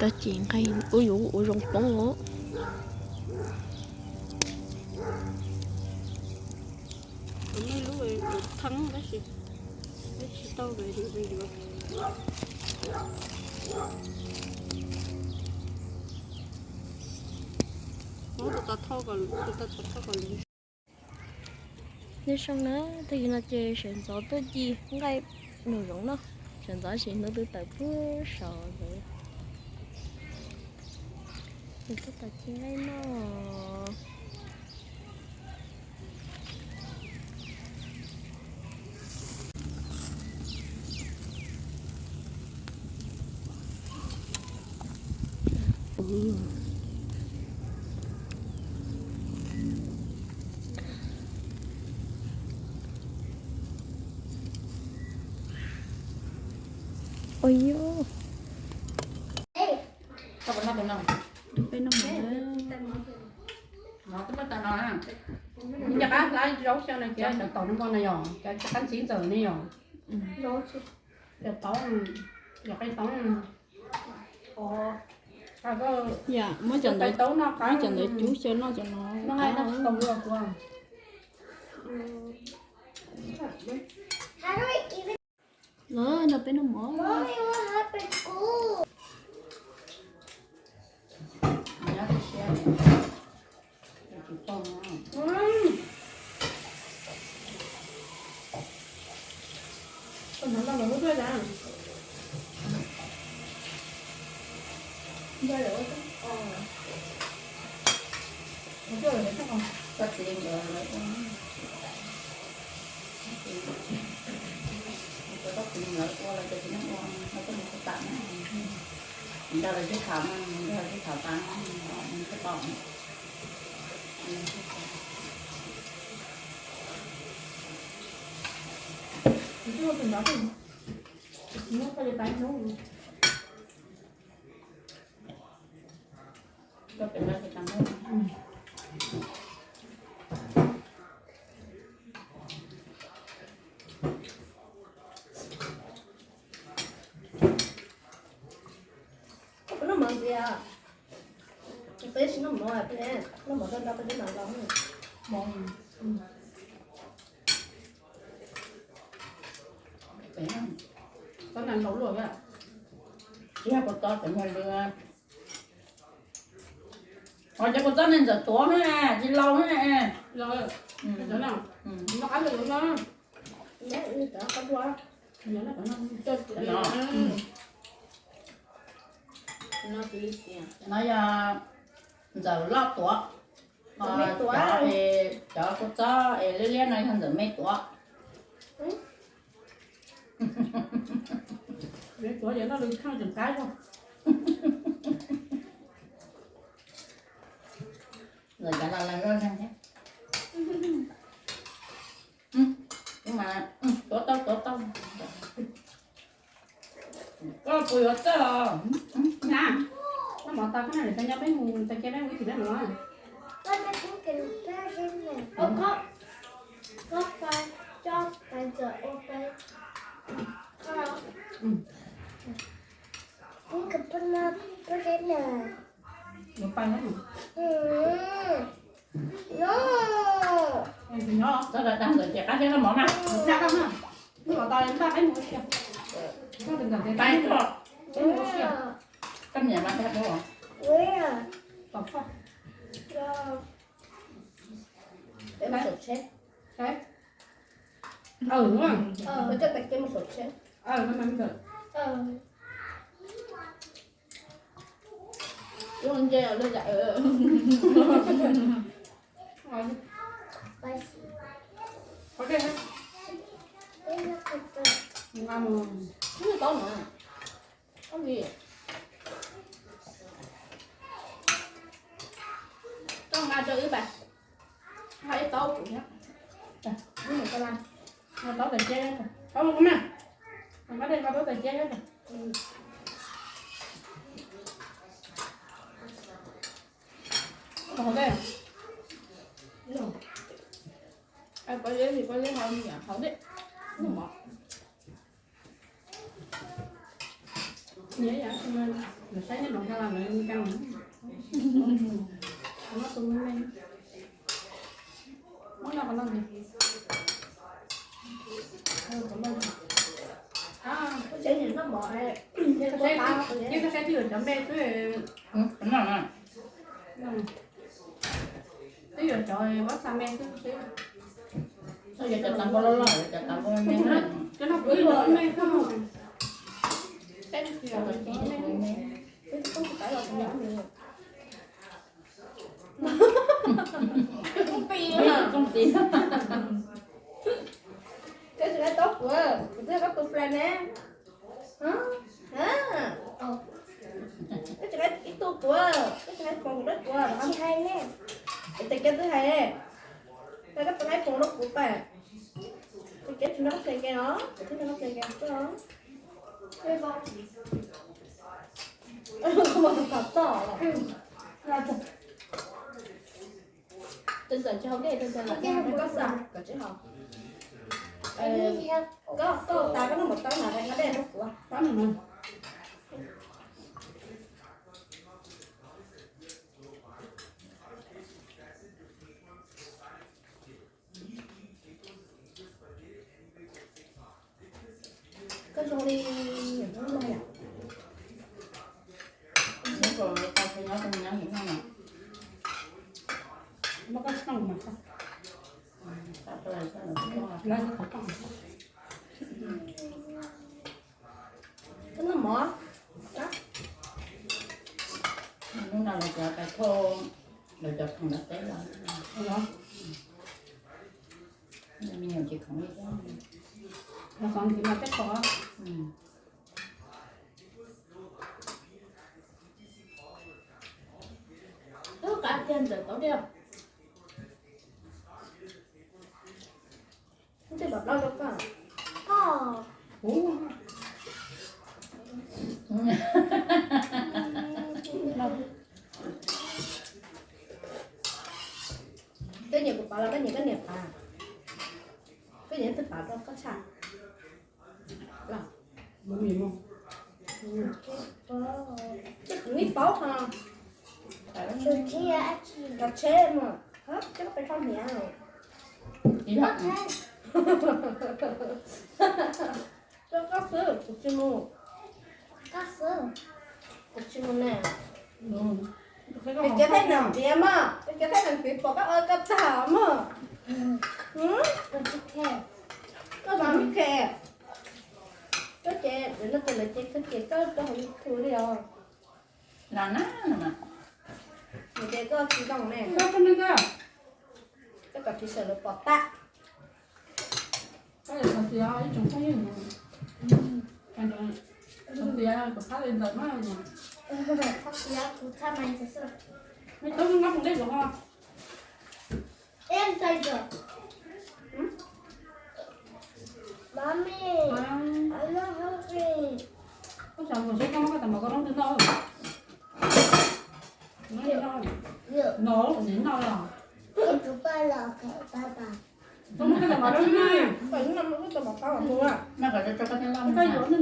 Tag kis nqaij ub yuav ua zoo poob os. Muaj ib lub thee tab sis peb tsis tau yuav, yuav tus tas thauj kom, tus tas thauj kom lwv. Nyob zoo na, tag kis no ces sawv ntxov tuaj ci nqaij nug zoov no, sawv ntxov ces hnub twb tawm puag saud ntawd. Nws tuaj tau ci nqaij noj. Ua yog peb noj mov, nov twb muab tau no, nws qab hlab zaub xyaw no ces cov tom no yog cov qab ntxiv ntxawm ne yog, yog taub, yog qe taub. Muab cov ntawd cub xyaw noj cov no, noj qab ntau luaj kuv. Los nrog peb noj mov. Koj txiv nkawd lawv ua, koj txiv nkawd ua los ces tsis nyob ua, no koj mus ua tam na. Nrog lawv sib tham no, nrog lawv sib tham tas no, nws thiaj tau. Peb noj mov ntxiv, peb tsis noj mov, peb noj mov rau nrau peb twb mam los. Tsis yog kua txob cov niag lwm. Os, cov kua txob nej ntxawm tuav na, tsis laus na. No yog ntxawm loj tuav. Cov kua txob es liab liab no yog ntxawm me tuav. Ntxawm cav los lawv zoj thiab. Tuav tau, tuav tau. Koj puas yuav txawj os? Noj mov tas koj na, tag nyob peb mus, tag kis peb mus ib chim peb mus. Txhob dag ntxawm ces qab thiab noj mov na. Peb mus ua si. Peb mus ua si. Koj niam mas dag rau. Peb mus saum tsheb. Peb coj tais kev mus saum tsheb. Koj nqa rau wb pais. Nqa ib taub kuv thiab. Wb mus koj la. Nqa taub tais ciab, taub kuv na. Nqa dej nqa taub tais ciab thiab. Hauv dej. Koj li koj li hauv dej. Noj mov. Lawv saib nyob nraum ntag los lawv nkees. Muab tus me me, muab no qhov no ntag. Yeej koj saib twb yuav cov me xwb. Twb yuav cov pob txha me xwb. Cov tas npau loj loj, cov tas npau me me. Cov no kuv yuav me xwb. Koj pi, koj pi. Koj tsis nqa tau kuv, kuv twb nqa tus flan ne. Koj tsis nqa ib tug kuv, koj tsis nqa foom kuv dab kuv. Tes kev twb hais, koj tsis nqa foom rau kuv pam. Tes kev tsis nqa flan ke os, kuv twb nqa flan ke xwb os. Tus ntxawm tsis haus dej, tus ntxawm lam koj xav kom tsis haus. Koj, koj tas koj noj npaum tau na, nqa dej rau kuv. Koj zoo li niam hlob no yom. Muab koj xyooj mas, lawv xyaw qhov rooj. Koj noj mov. Hnub no lawv cov tais thoj, lawv cov khoom nram teb los, me nyuam tsis khoom li thiab. Los khoom ntxiv mas peb khoom. Wb qab tiag ntxawm tau diam. Twb pom plaub rau koj. Koj nyiam kuv pav los koj nyiam koj niam pav? Koj nyiam twg pav rau koj tshaj? Twb khwv ib paub ho. Los tsheb mas, twb koj pes tsawg hniav? Koj, koj xwb, kuv tsis mus. Koj xwb, kuv tsis mus ne. Peb cov thaj nees ntiav mog, peb cov thaj nees ntiav pom koj ua koj tag mog. Koj tsis khe. Koj ces lawv no ces lawv ces koj ces koj rau hauv YouTube li os. Los na, nws tias koj tsis zoo ne. Koj kom tsis sawv lawv pom tag. Koj yog txhob txiav ib tsoom phooj ywg, txhob txiav kom thab li ntawd na. Txhob txiav kuv thab mas. Me tub, nqa hmoov dej los ho. Em, cay rồi. Mommy, I'm not hungry. Koj xav mus seb koj muab koj tais mov koj rub twg noj. No, tsis noj los. Koj muab koj tais mov rub na. Koj yuav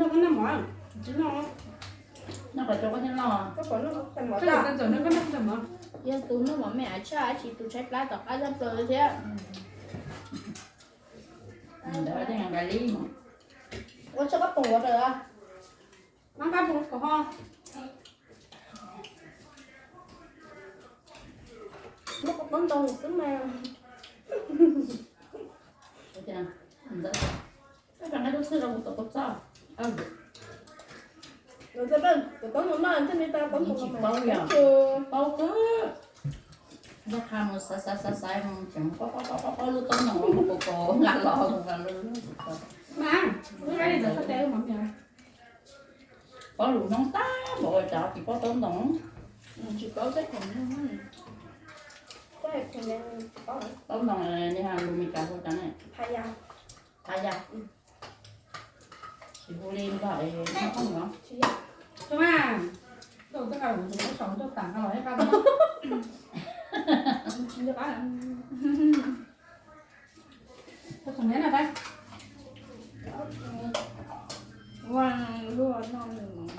noj koj noj mov, tsis noj. Koj tais ntxawm noj koj noj tais mov. Yog tus noj mov me av tshaj, tsis tus tshaib plab tom qab tshaj plaws thiab. Ua tshaj koj poom ua raws. Nqa poom kom ho. Muab koj pob ntoo xwb mas. Koj nqa lub txhij rau kuv tom koj txoj. Kuv tsis paub yom. Paub kawg. Ntxhais qha mus xaiv xaiv xaiv xaiv mus tseem paub paub paub paub lub taub ntoo ua paub paub nqa los nqa lub. Paub lus Hmoob tag npaum cas tsis paub taub ntoo. Tsis paub teb khoom. Taub ntoo li lus Meskas hu cas ne? Phaya. Tsis hu li nrog es noj khaub ncaws. Tsis yog. Tub mas, ntuj twb nqa kuv tus khaub saum ntuj tas nqa los ib qab. Tsis nco qab. Tau tus neb na pab. Ua luaj noj nws mov.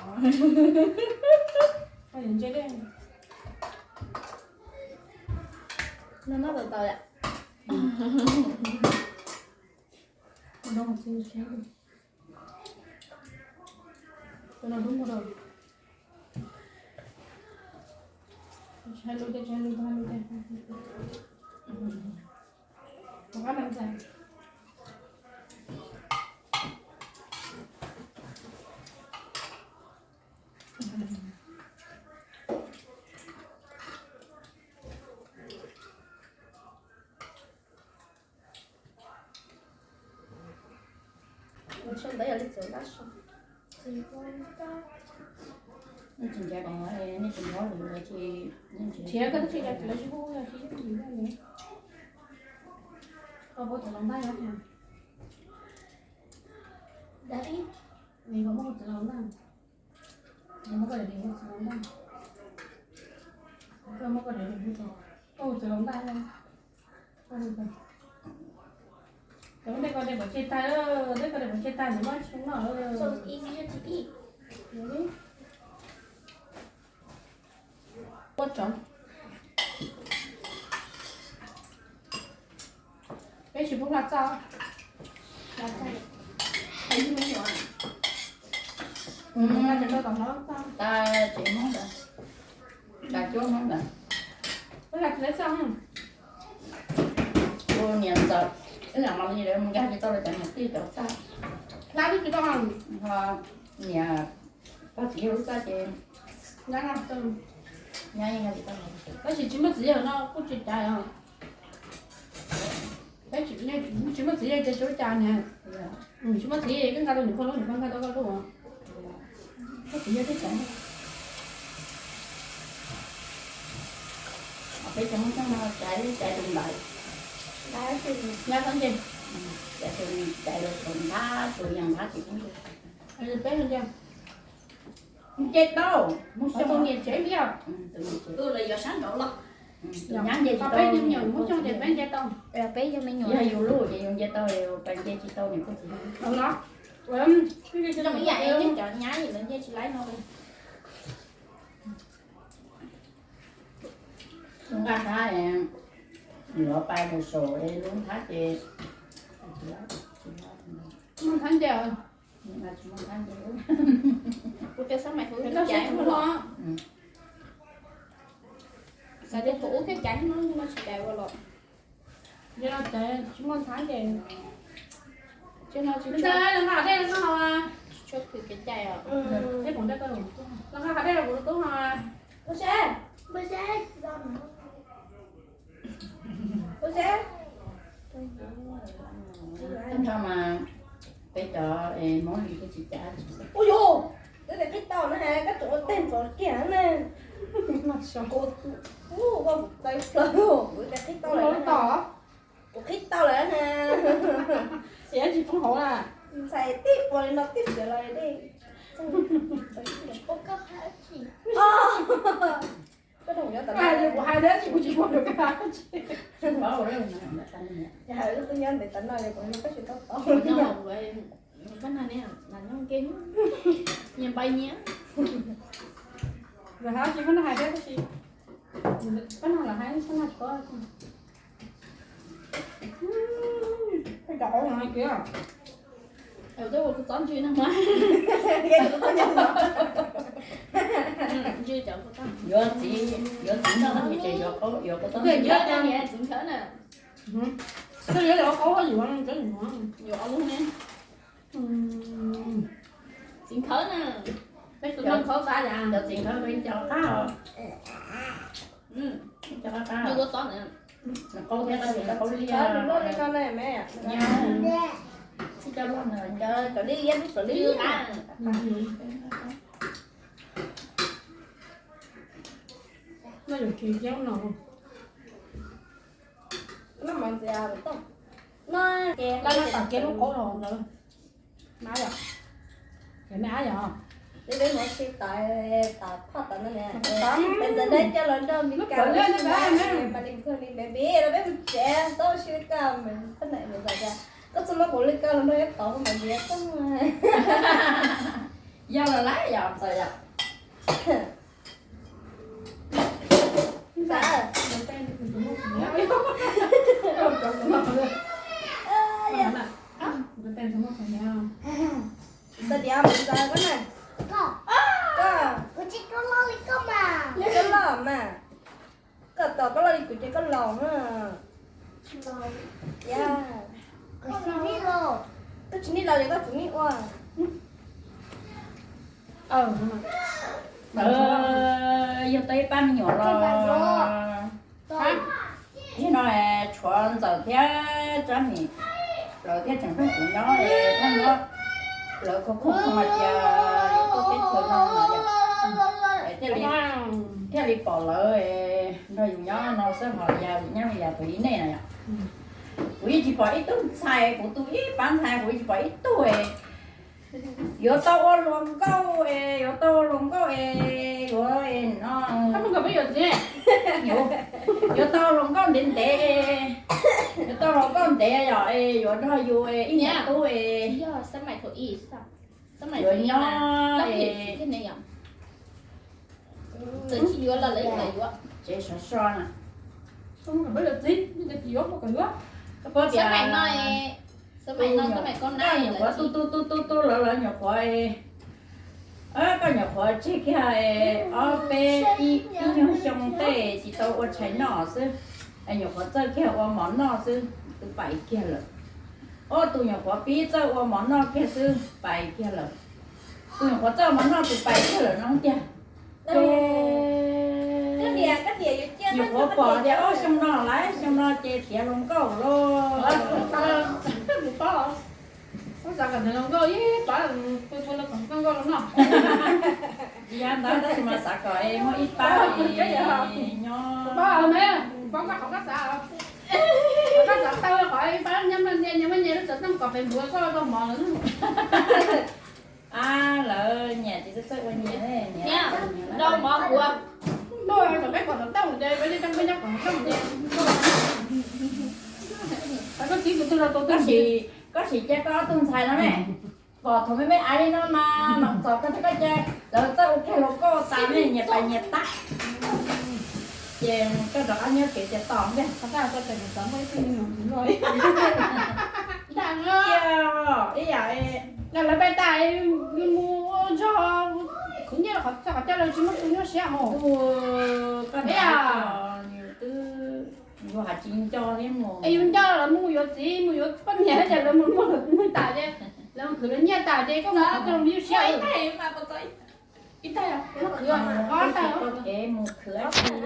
No noj tau tau yom. Ua tshaj ntawd yog li txawv lab so. Nej tsis ncav, nej tsis ncav lus los tsis, nrhiav koj twb tsis ncav tsis lawv sib hlub yog sib hlub yus yog nws. Koj puab txawv los ntaj yog tiag. Nws koj muab koj txawv los ntaj. Nws muab koj daim diav hu txawv los ntaj. Koj muab koj daim diav hu txawv, koj hu txawv los ntaj. Tej ko daim pov tseg tag, tej ko daim pov tseg tag nws muab tsis noj. Peb tsis pub hla txaj. Tag tsev Hmoob ntawd, tag cuab Hmoob ntawd. Kuv niam ntxawm, ib yam mas li lawv mus nkag tsis tau lawv cov niam tij cov txaj. Hla twb tsis tau, niam pog txiv yawg lub txaj ces nyab nkag tsis tau. Tab sis tsis muaj txiv yawg no kuj tsis cas os. Peb tsis muaj txiv yawg ces tsis ua cas niam. Tsis muaj txiv koj nkag tau niam pog lub, niam pog nkag tau koj lub. Muaj txiv yawg thiaj cas. Peb cov Hmoob Xyooj no caiv caiv tus ntaiv, nyab txhob ntse, caiv tus ntaiv los tus nthab tus yog nthab tsis txhob ntse. Peb ntse, nce tau, Hmoob Xyooj niam tsev liaj. Tus nyab nce tsis tau, peb me nyuam Hmoob Xyooj ces peb nce tau. Peb yog me nyuam, yog yus lub ces yus nce tau, peb nce tsis tau niam pog txiv. Zoo ib yam li cov nyab lawv nce tsis laib no li. Lub nqaj nthab, lov pais mus saum lub nthab ces, lub nthab nce, kuv tias xab mais thaum ub thiab caiv no, xav tias thaum ub thiab caiv no tsis caiv ua los. Yog no caiv tsis muaj nthab ces, tsis no tsis tshua, los nqa dej los nqa haus, tsis tshua khwv kev cai os. Los nqa haus dej los kuv tub haus. Ua seb, ua seb, ua seb. Nrho mas peb cov Hmoob li thiaj tsis cav. Ua yus, twb tias qhib tau na, koj tseem ua teg ntxov kiag na. Kuv, kuv ua kuv tawv plaws, kuv tias qhib tau lawm. Kuv qhib tau lawm na. Tsis poob hauv na. Ntxhais tib ua li no tib pliag los li. Kuv hais tias kuv tsis poob rau koj. Hais lub tub nyob ntev tas no yog kuv koj tsis tau tau. Pab no ne, nyob ke, nyias npai nyias. Lawv hais tsis pab no hais thiab tab sis, pab no lawv hais tsis pab no tsis paub. Tej cov qauv no hais tias, tej ua kuv txob ntsws no mas, ntsws cov kuv txob. Yuav txiv, yuav txiv noj no ces yuav qaub, yuav kuv txob ntsws. Txiv nkhawv na. Yuav cov qaub yuav, yuav ob lub ne. Txiv nkhawv na. Peb tus no nkhawv qab yam. Cov txiv nkhawv peb nco qab os. Nco qab qab. Qaub thiab qaub yam qaub liaj. Cov liaj, cov liaj. No yuav tsis yog no. No mas ntxias, no, no tam kev lub qaub los ntawd. Ab yom, ces me ab yom, peb mus si tas, tas phaj tas no ne, peb ntxawm dab coj los nrog Mis Kas, mas li kawg li npe npe los peb mus tsev tau si li koj, phaj na ntxawm tias koj txhob muab kuv li koj los nrog ib tauv mas ntxias txog. Yog los lawm yom, txawm yom. Koj na, koj, koj loj mas, koj tos koj loj li kuv ces koj laus na. Koj tsis nij laus ces koj tsis nij ua. Yog tau ib pab me nyuam los, nim no tshuav Ntxawm thiab Tsab Mim lawv thiaj tseem pheej kuv nyob, pheej nyob lawv khov kho hais tias yuav tuaj teb chaws no no yom, thiaj li pom lawv nrog yus nyob no xwb, ho yus nyob yus tus ib nej no yom. Kuv yeej tsis pom ib tug ntxhais, kuv tus ib pab ntxhais kuv yeej tsis pom ib tug yuav tau ua hluas nkauj es, yuav tau ua hluas nkauj es, yuav no, yuav tau hluas nkauj ntev ntev, yuav tau hluas nkauj ntev yom, yuav nrog yus ib niam tub es, yuav nyob es, tsev sov so na. Koj puas tias, koj nyuam qhuav tu tu tu tu tu lawv, lawv nyuam qhuav, koj nyuam qhuav tseg kiag ob peb ib nyuag xyoo tej tsis tau ua tshais noj xwb, nyuam qhuav txawj kiag ua mov noj xwb, twb pais kiag lawm. Ob tug nyuam qhuav pib txawj ua mov noj kiag xwb pais kiag lawm. Tus nyuam qhuav txawj ua mov noj tus pais kiag lawm no tiag. Nyuam qhuav pom tias ob xyoo no lawm, xyoo no ces tiav hluas nkauj lawm. Yav ntawd tab sis mas xav kom muaj ib pab nyob. Ab, lawv nyiam ces txawj txawj ua nyiam. Rau mov kuv. Koj sim, koj sim cia koj ob tug ntxhais no ne, pom thaum me me aiv li no mas mam txog koj thiab koj cia lawv txawj ua kiag hluas nkauj tas ne, nyias pais nyias tag. Ces koj rov qab nyob kev tias tos ntiag. Ib yam, lawv pais tas mus ua zog, khwv nyiaj los qhov coj lawv tsis muaj tus nyuaj siab hos. Koj ib yam, yus twb, yus has tsis nco thiab mus. Es yus nco lawv mus yuav txiv mus yuav poj niam ces lawv mus muaj lawv mus tas ces lawv mus khwv lawv nyiaj tas ces koj mus khwv tus nyuaj siab. Ib tag, ib tag, mus khwv, mus khwv tsis